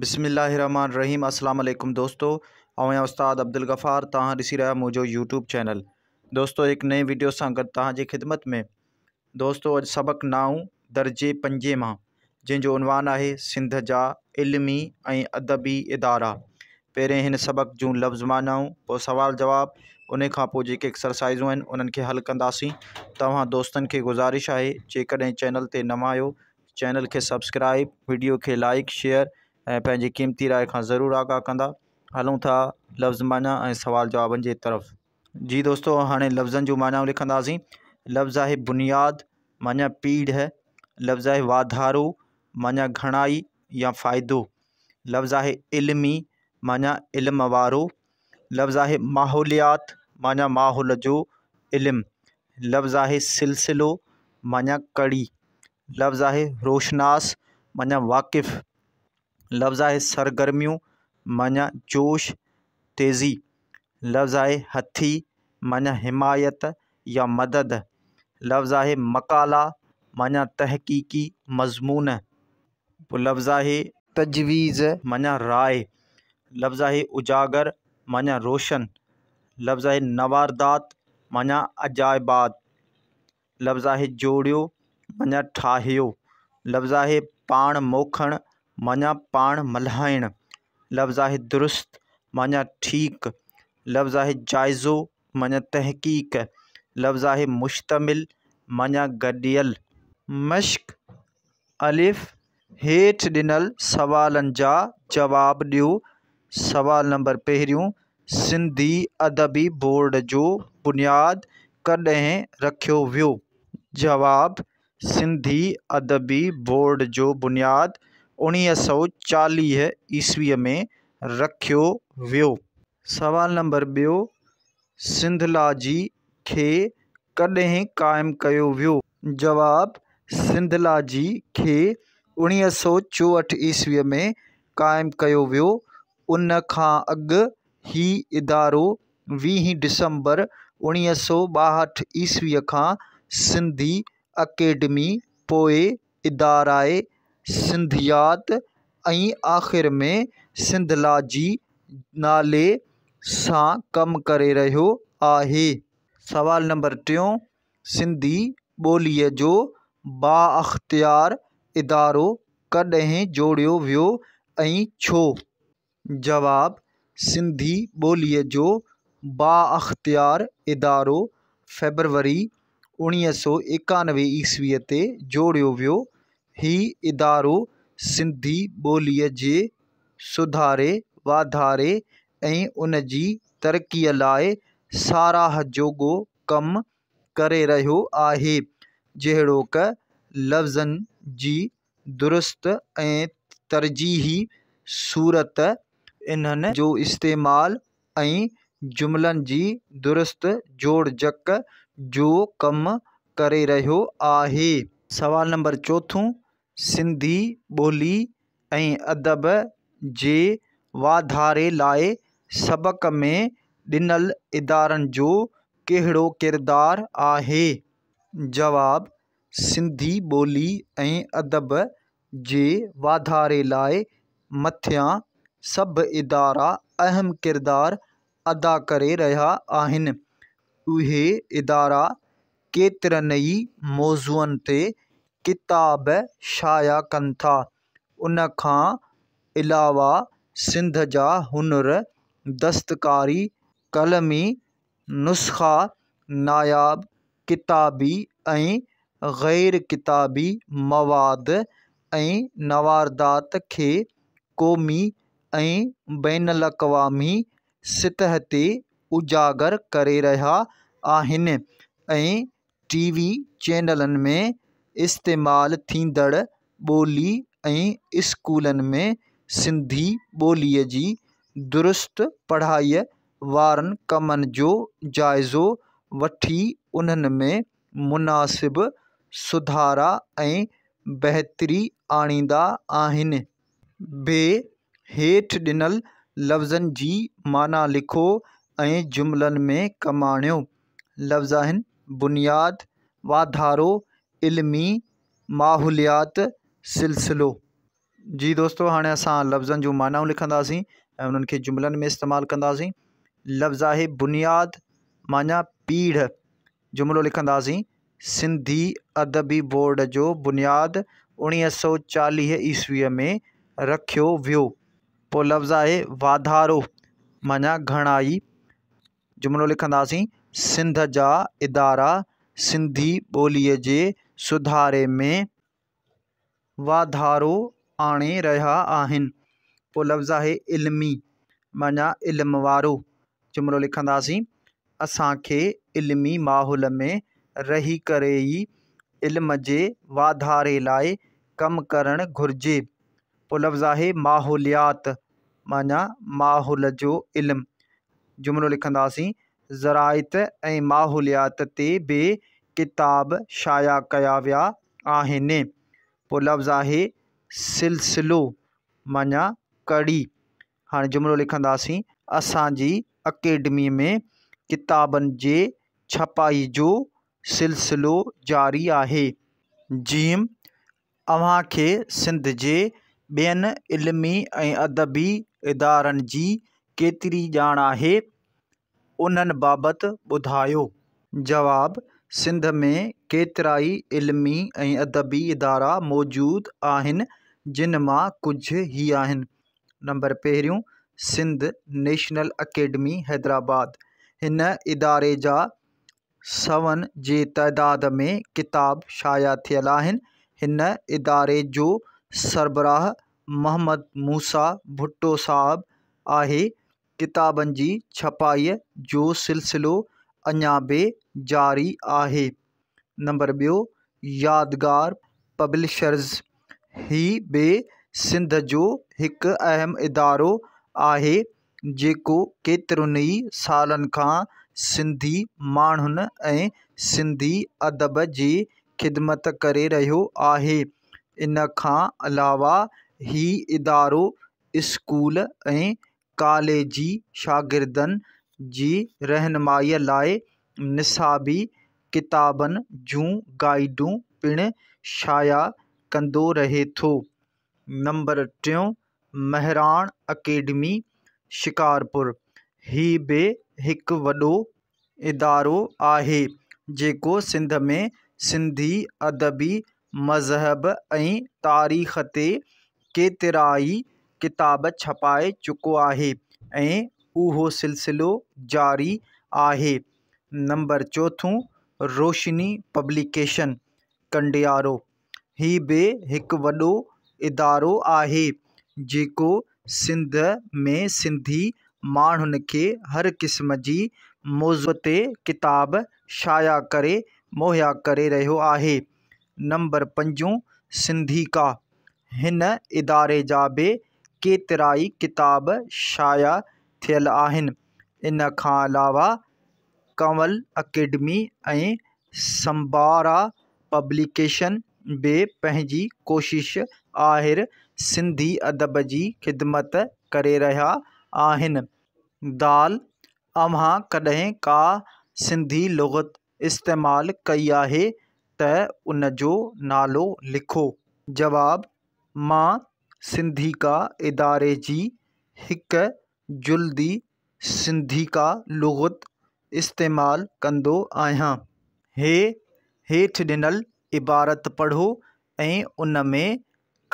بسم الله الرحمن الرحيم السلام عليڪم دوستو آئون آهيان استاد عبدالغفار توهان ڏسي رهيا منهنجو يوٽيوب چينل دوستو هڪ نئين ويڊيو سان گڏ توهان جي خدمت ۾ دوستو اڄ سبق نائون درجي پنجين مان جنهن جو عنوان آهي سنڌ جا علمي ۽ ادبي ادارا پهرين هن سبق جون لفظ معنائون پوء سوال جواب ان کان پوء جيڪي ايڪسرسائزون آهن انهن کي حل ڪنداسين توهان دوستن کي گذارش آهي جيڪڏهن چينل تي نوان آهيو چينل کي سبسڪرائب وڊيو کي لائيڪ شيئر ۽ پنهنجي قيمتي راء کان ضرور آگاهه ڪندا. هلون ٿا لفظ معنيٰ ۽ سوال جوابن جي طرف. جي دوستو هاڻي لفظن جون معنائون لکنداسين. لفظ آهي بنياد معنيٰ پيڙهه، لفظ آهي واڌارو معنيٰ گهڻائي يا فائدو، لفظ آهي علمي معنيٰ علم وارو، لفظ آهي ماحوليات معنيٰ ماحول جو علم، لفظ آهي سلسلو معنيٰ ڪڙي، لفظ آهي روشناس معنيٰ واقف، لفظ آهي سرگرميون معنيٰ جوش تيزي، لفظ آهي هٿي معنيٰ حمايت يا مدد، لفظ آهي مقالا معنيٰ تحقيقي مضمون، پوء لفظ آهي تجويز معنيٰ راء، لفظ آهي اجاگر معنيٰ روشن، لفظ آهي نواردات معنيٰ عجائبات، لفظ آهي جوڙيو معنيٰ ٺاهيو، لفظ آهي پاڻ موکڻ معنيٰ پاڻ ملهائڻ، لفظ آهي درست معنيٰ ٺيڪ، لفظ آهي جائزو معنيٰ تحقيق، لفظ آهي مشتمل معنيٰ گڏيل. مشق، الف، هيٺ ڏنل سوالن جا جواب ڏيو. سوال نمبر پهريون، سنڌي ادبي بورڊ جو بنياد ڪڏهن رکيو ويو؟ جواب، سنڌي ادبي بورڊ جو بنياد 1940 عيسويء ۾ رکيو ويو. سوال نمبر ٻيو، سنڌالاجي کي ڪڏهن قائم ڪيو ويو؟ جواب، سنڌالاجي کي 1964 عيسويء ۾ قائم ڪيو ويو. ان کان اڳ هي ادارو ويهين ڊسمبر 1962 عيسويء کان سنڌي اڪيڊمي، پوء ادارهء سنڌيات ۽ آخر ۾ سنڌالاجي نالي سان ڪم ڪري رهيو آهي. سوال نمبر ٽيون، سنڌي ٻوليء جو بااختيار ادارو ڪڏهن جوڙيو ويو ۽ ڇو؟ جواب، سنڌي ٻوليء جو بااختيار ادارو فيبروري 1991 عيسويء تي جوڙيو ويو. هي ادارو سنڌي ٻوليء جي سڌاري، واڌاري ۽ ان جي ترقيء لاء ساراهه جوڳو ڪم ڪري رهيو آهي، جهڙوڪ لفظن جي درست ۽ ترجيحي صورت، انهن جو استعمال ۽ جملن جي درست جوڙجڪ جو ڪم ڪري رهيو آهي. سوال نمبر چوٿون، سنڌي ٻولي ۽ ادب جي واڌاري لاء سبق ۾ ڏنل ادارن جو ڪهڙو ڪردار آهي؟ جواب، سنڌي ٻولي ۽ ادب جي واڌاري لاء مٿيان سڀ ادارا اهم ڪردار ادا ڪري رهيا آهن. اهي ادارا ڪيترن ئي موضوعن تي ڪتاب شايع ڪن ٿا. ان کان علاوه سنڌ جا هنر، دستڪاري، قلمي نسخا، ناياب ڪتابي ۽ غير ڪتابي مواد ۽ نواردات کي قومي ۽ بين الاقوامي سطح تي اجاگر ڪري رهيا آهن ۽ ٽي وي چينلن ۾ استعمال ٿيندڙ ٻولي ۽ اسڪولن ۾ سنڌي ٻوليء جي درست پڙهائيء وارن ڪمن جو جائزو وٺي انهن ۾ مناسب سڌارا ۽ بهتري آڻيندا آهن. ب هيٺ ڏنل لفظن جي معنيٰ لکو ۽ جملن ۾ ڪم آڻيو. لفظ آهن، بنياد، واڌارو، علمي، ماحوليات، سلسلو. جي دوستو هاڻي اسان لفظن جون معنائون لکنداسين ۽ انهن کي جملن ۾ استعمال ڪنداسين. لفظ آهي بنياد معنيٰ پيڙهه. جملو لکنداسين، سنڌي ادبي بورڊ جو بنياد 1940 عيسويء ۾ رکيو ويو. پوء لفظ آهي واڌارو معنيٰ گهڻائي. جملو لکنداسين، سنڌ جا ادارا سنڌي ٻوليء جي سڌاري ۾. واڌارو آڻي رهيا آهن. پوء لفظ آهي علمي معنيٰ علم وارو. جملو لکنداسين، اسان کي علمي ماحول ۾ رهي ڪري ئي علم جي واڌاري لاء ڪم ڪرڻ گهرجي. پوء لفظ آهي ماحوليات معنيٰ ماحول جو علم. جملو لکنداسين، زراعت ۽ ماحوليات تي به ڪتاب شايع ڪيا ويا آهن. پوء لفظ آهي سلسلو معنيٰ ڪڙي. هاڻي جملو لکنداسين، اسان جي اڪيڊمي ۾ ڪتابن جي ڇپائي جو سلسلو جاري آهي. جيم، اوهان کي سنڌ جي ٻين علمي ۽ ادبي ادارن جي ڪيتري ڄاڻ آهي، انهن بابت ٻڌايو. جواب، سنڌ ۾ ڪيترائي علمي ۽ ادبي ادارا موجود آهن، جن مان ڪجهه هي آهن. نمبر پهريون، سنڌ نيشنل اڪيڊمي حيدرآباد، هن اداري جا سون جي تعداد ۾ ڪتاب شايع ٿيل آهن. هن اداري جو سربراهه محمد موسيٰ ڀٽو صاحب آهي. ڪتابن جي ڇپائيء جو سلسلو اڃا به جاري آهي. نمبر ٻيو، يادگار پبلشرز، هي به سنڌ جو هڪ اهم ادارو آهي. جيڪو ڪيترن ئي سالن کان سنڌي ماڻهن ۽ سنڌي ادب جي خدمت ڪري رهيو آهي. ان کان علاوه هي ادارو اسڪول ۽ ڪاليجي شاگردن جي رهنمائيء لاء نصابي ڪتابن جون گائيڊون پڻ شايع ڪندو رهي ٿو. نمبر ٽيون، مهراڻ اڪيڊمي شڪارپور، هي به هڪ وڏو ادارو آهي، جيڪو سنڌ ۾ سنڌي ادبي، مذهب ۽ تاريخ تي ڪيترائي ڪتاب ڇپائي چڪو آهي ۽ اهو سلسلو جاري آهي. نمبر چوٿون، روشني پبليڪيشن ڪنڊيارو، هي به هڪ وڏو ادارو آهي، جيڪو سنڌ ۾ سنڌي ماڻهن کي هر قسم جي موضوع تي ڪتاب شايع ڪري مهيا ڪري رهيو آهي. نمبر پنجون، سنڌيڪا، هن اداري جا به ڪيترائي ڪتاب شايع ٿيل آهن. ان کان علاوه ڪنول اڪيڊمي ۽ سمبارا پبليڪيشن به پنهنجي ڪوشش آهر سنڌي ادب جي خدمت ڪري رهيا آهن. دال، اوهان ڪڏهن ڪا سنڌي لغت استعمال ڪئي آهي ته ان جو نالو لکو. جواب، مان سنڌيڪا اداري جي هڪ جلدي سنڌيڪا لغت استعمال ڪندو آهيان. هي هيٺ ڏنل عبارت پڙهو ۽ ان ۾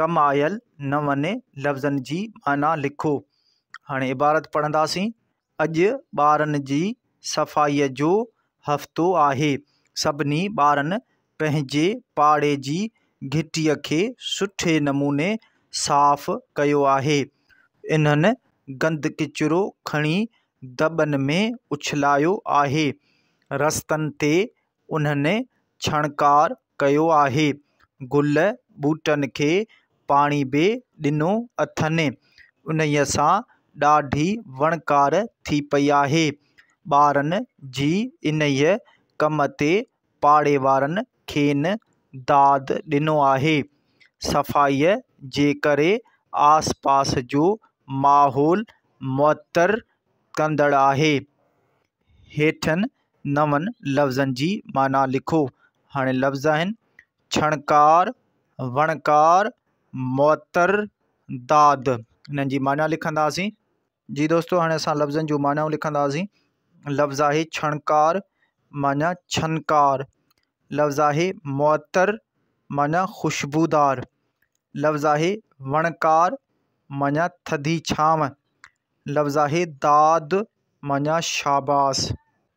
ڪم آيل نون لفظن جي معنيٰ لکو. هاڻي عبارت پڙهنداسين. اڄ ٻارن جي صفائيء جو هفتو آهي. سڀني ٻارن پنهنجي پاڙي جي گهٽيء کي سٺي نموني صاف ڪيو آهي. انهن گند ڪچرو کڻي دٻن ۾ اڇلايو آهي. رستن تي انهن ڇڻڪار ڪيو آهي. گل ٻوٽن کي پاڻي به ڏنو اٿن. انهيء سان ڏاڍي وڻڪار ٿي پئي آهي. ٻارن جي انهيء ڪم تي پاڙي وارن کين داد ڏنو آهي. صفائيء جي ڪري آس پاس جو ماحول معطر ڪندڙ آهي. هيٺين نون لفظن جي معنيٰ لکو. هاڻي لفظ آهن، ڇڻڪار، وڻڪار، معطر، داد. انهن جي معنيٰ لکنداسين. جي دوستو هاڻي اسان لفظن جون معنائون لکنداسين. لفظ آهي ڇڻڪار معنيٰ ڇنڪار. لفظ آهي معطر معنيٰ خوشبودار. لفظ آهي وڻڪار معنيٰ ٿڌي ڇانو. لفظ آهي داد معنيٰ شاباس.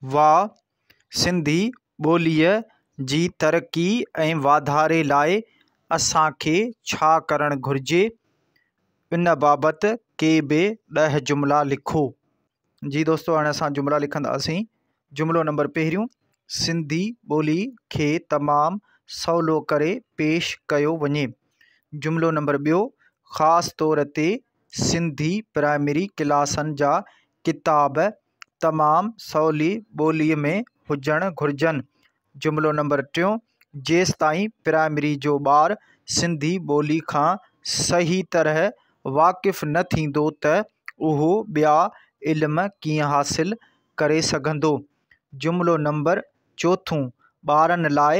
واهه سنڌي ٻوليء جي ترقي ۽ واڌاري لاء اسان کي ڇا ڪرڻ گهرجي؟ ان بابت ڪي به ڏهه جملا لکو. جي دوستو هاڻي اسان جملا لکنداسين. جملو نمبر پهريون، سنڌي ٻولي کي تمام سولو ڪري پيش ڪيو وڃي. جملو نمبر ٻيو، خاص طور تي سنڌي پرائمري ڪلاسن جا ڪتاب تمام سولي ٻوليء ۾ هجڻ گهرجن. جملو نمبر ٽيون، جيستائين پرائمري جو ٻار سنڌي ٻولي کان صحيح طرح واقف نه ٿيندو ته اهو ٻيا علم ڪيئن حاصل ڪري سگهندو. جملو نمبر چوٿون، ٻارن لاء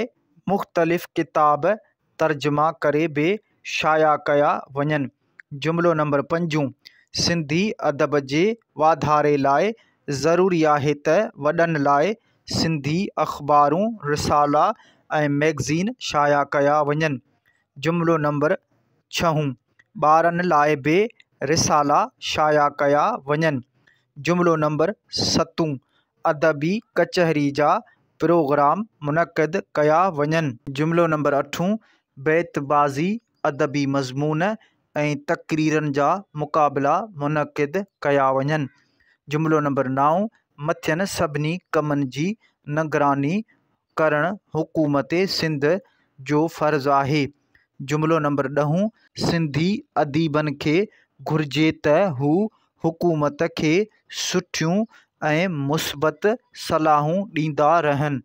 مختلف ڪتاب ترجما ڪري به شايع ڪيا وڃن. جملو نمبر پنجون، سنڌي ادب جي واڌاري لاء ضروري آهي ته وڏن لاء سنڌي اخبارون، رسالا ۽ مئگزين شايع ڪيا وڃن. جملو نمبر ڇهون، ٻارن لاء به رسالا شايع ڪيا وڃن. جملو نمبر ستون، ادبي ڪچهري جا پروگرام منعقد ڪيا وڃن. جملو نمبر اٺون، بيت بازي، ادبي مضمون ۽ تقريرن جا مقابلا منعقد ڪيا وڃن. جملو نمبر نائون، مٿين سڀني ڪمن جي نگراني ڪرڻ حڪومت سنڌ جو فرض آهي. جملو نمبر ڏهون، سنڌي اديبن کي گهرجي ته هو حڪومت کي سٺيون ۽ مثبت صلاحون ڏيندا رهن.